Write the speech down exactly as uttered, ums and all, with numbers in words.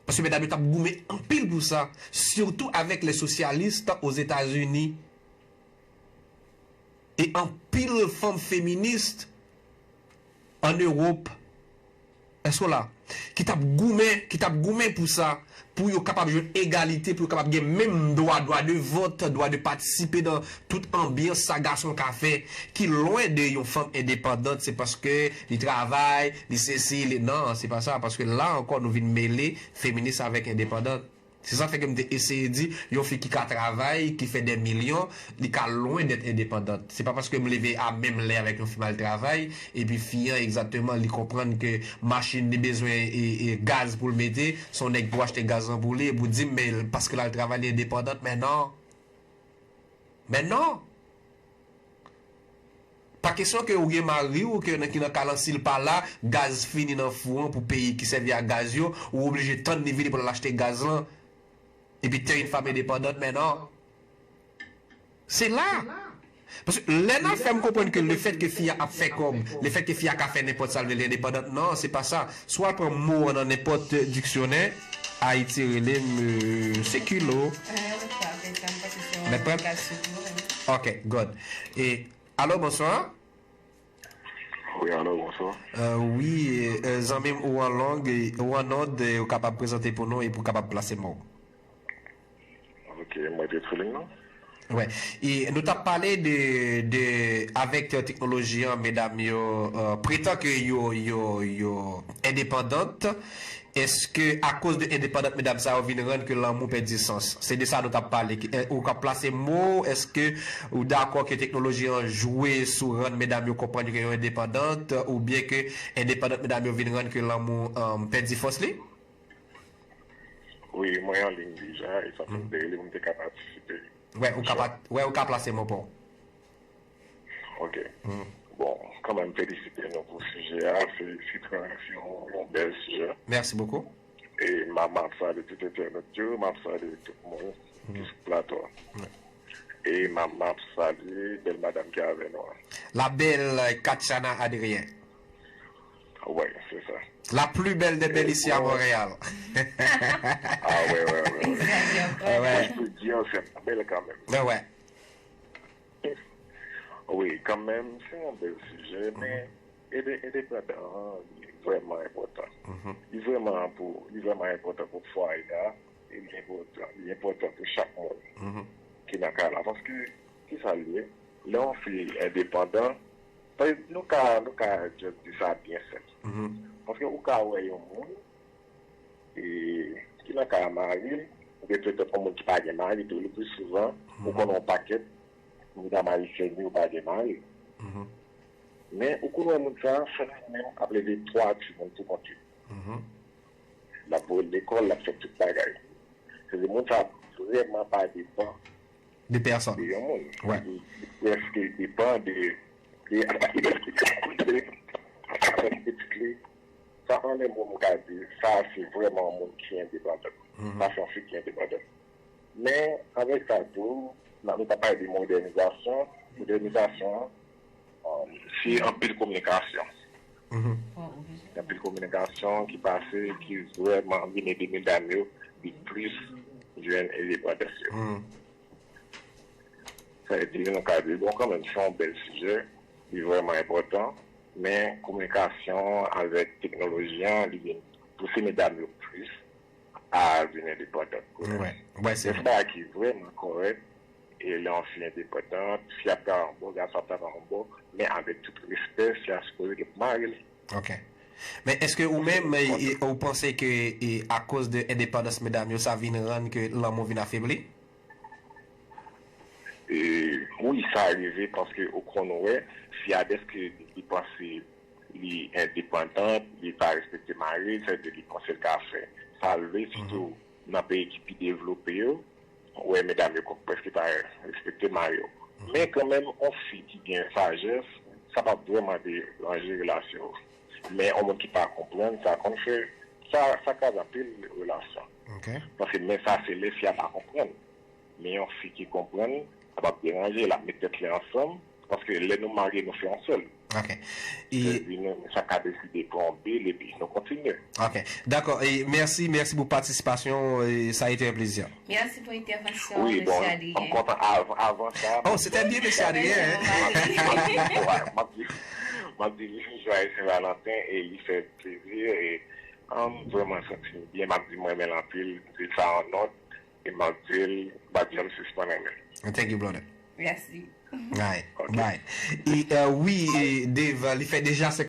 Paske medam yo t ap goumen anpil pou sa, sitou avèk les socialistes aux États-Unis. E anpil fanm feminis an Ewòp, èske w la? Ki t ap goumen, ki t ap goumen pou sa, pou yo kapab jwenn egalite, pou yo kapab gen menm dwa, dwa de vòt, dwa de patisipe nan tout anbyans sa gason ka fè, ki lwen de yon fanm endepandant, se paske li travay, li sesi, li, non, se pa sa, paske la ankò nou vin mele feminis avèk endepandant. Se sa k fè ke m te eseye di, yon fi ki ka travay, ki fè dè milyon, li ka lwen dèt endepandant. Se pa paske m leve a menm lè avèk yon fi m al travay, epi fi an egzakteman li konprann ke machin li bezwen e, e gaz pou l mete, se yon nèg pou achte gaz lan pou li, epi w di m, men paske l al travay li endepandant, men non. Men non. Pa kesyon ke ou gen mari w ke nan ki nan kalansi l pa la, gaz fini nan fou an pou peyi ki sèvi ak gaz yo, ou oblije tann li vini pou l al achte gaz lan. Epi t'es une femme indépendante maintenant. Se la. Paske lè n a fè m konprann ke lefèt ke fi a ap fè kòb, lefèt ke fi a ka fè nenpòt sa l vle, li endepandant, non, se pa sa. Si w al pran mo an nan nenpòt diksyonè, Ayiti rele m, euh, se kilo. Mèt pran? Ok, good. E, alo, bonswa. Wi, alo, bonswa. Euh, wi, euh, zanmi m ou an long, ou an nòd, ou kapab prezante pou nou epi ou kapab plase mo. Ok, mwen te sou liy nan. Wè. E nou t ap pale de, de avèk teknoloji an, medam yo euh, pretan ke yo yo yo endepandant. Èske akoz de endepandant medam sa yo vin rann ke lanmou pèdi sans? Se de sa nou t ap pale. Ou ka plase mo, èske ou dakò ke teknoloji an jwe sou rann medam yo konprann ke yo endepandant, oubyen ke endepandant medam yo vin rann ke lanmou um, pèdi fòs li? Wi, mwen an liy deja, e sa fè m te rele pou m te ka patisipe. Wè, ou ka, wè, ou ka plase mo pa w. Ok. Bon, kanmenm felisite nou pou sijè a. Se se yon bèl sijè. Merci beaucoup. E m ap salye tout entènot yo, m ap salye tout moun ki sou plato a. E m ap salye bèl madanm ki avè nou an. La belle Katiana Adrien. Wi, se sa. La plus belle des belles ici à Montréal. Ah, wè, wè, wè. Exactement. Mwen di an se bèl kanmenm. Wè, wè. Wi, kanmenm, se yon bèl sijè, men ede, endepandan an, li vrèman enpòtan. Li vrèman pou, li vrèman enpòtan pou fwaye a, e li enpòtan, li enpòtan pou chak moun ki nan kay la. Paske, kisa l ye? Lè yon fi endepandan, nou ka, nou ka just di sa byen senp. Paske ou ka wè yon moun, e, ki nan kay a mari l, oubyen petèt yon moun ki pa gen mari tou, le pli souvan, ou konnen yon pakèt medam ayisyèn yo pa gen mari. Men ou konnen moun sa, chak jou menm ap leve twa timoun pou kont li. L ap voye l lekòl, l ap fè tout bagay. Se di moun sa vrèman pa depan De pèsòn. De yon moun. Wè. Li prèske depan de, de, de pitit li. Sa an en mo m ka di, sa se vrèman yon moun ki endepandan. Sa se yon fi ki endepandan. Men, avèk sa tou, nan nou ta pale de modènizasyon, modènizasyon an, um, se anpil kominikasyon. Anpil kominikasyon ki pase, ki vrèman vin ede medam yo vin plis jwenn endepandans yo. Sa vle di, nou ka di, bon, kanmenm, se yon bèl sijè, li vrèman enpòtan, men kominikasyon avèk teknoloji an, li vin pouse medam yo plis a vin endepandan. Wè, wè, se Se bagay ki vrèman kòrèk, e lè yon fi endepandan, fi ap travay yon bò, gason ap travay yon bò, men avèk tout respè, fi a sipoze gen pou mari l. Ok. Men èske ou menm, e, e, ou panse ke e, akoz de endepandans medam yo, sa vin rann ke lanmou vin afebli? E, wi, sa rive paske ou konn wè, fi a dèske li panse li endepandan, li pa respekte mari l, sa vle di li panse l ka fè sa l vle, sitou nan peyi ki pi devlope yo, ou wè medam yo konn prèske pa respekte mari yo. Men kanmenm, yon fi ki gen sajès, sa p ap vrèman deranje relasyon yo. Men yon moun ki pa konprann, sa konn fè, sa, sa kraze anpil relasyon. Ok. Paske men sa se lè fi a pa konprann. Men yon fi ki konprann, sa p ap deranje, l ap met tèt li ansanm, paske lè nou marye, nou fè yon sèl. Ok. E, Epi nou, nou chak ka deside pran yon bil epi nou kontinye. Ok. Dakò. E, mèsi, mèsi pou patisipasyon. E, ça a été un plaisir. Mèsi pou entèvansyon, Wi, bon, mesye Adrien. M kontan avan, avan sa. Oh, c'était bien, mesye Adrien, hein? M ap di, m ap di, m ap di li se jwayè Sen Valanten e li fè plezi e um, vrèman santi m byen. M ap di mwen renmen l anpil, m di l sa an nòt e m ap di l m pa janm sispann renmen l. Thank you, brother. Mèsi. Alright. Bye. E, euh, wi, e, Dave, li fè deja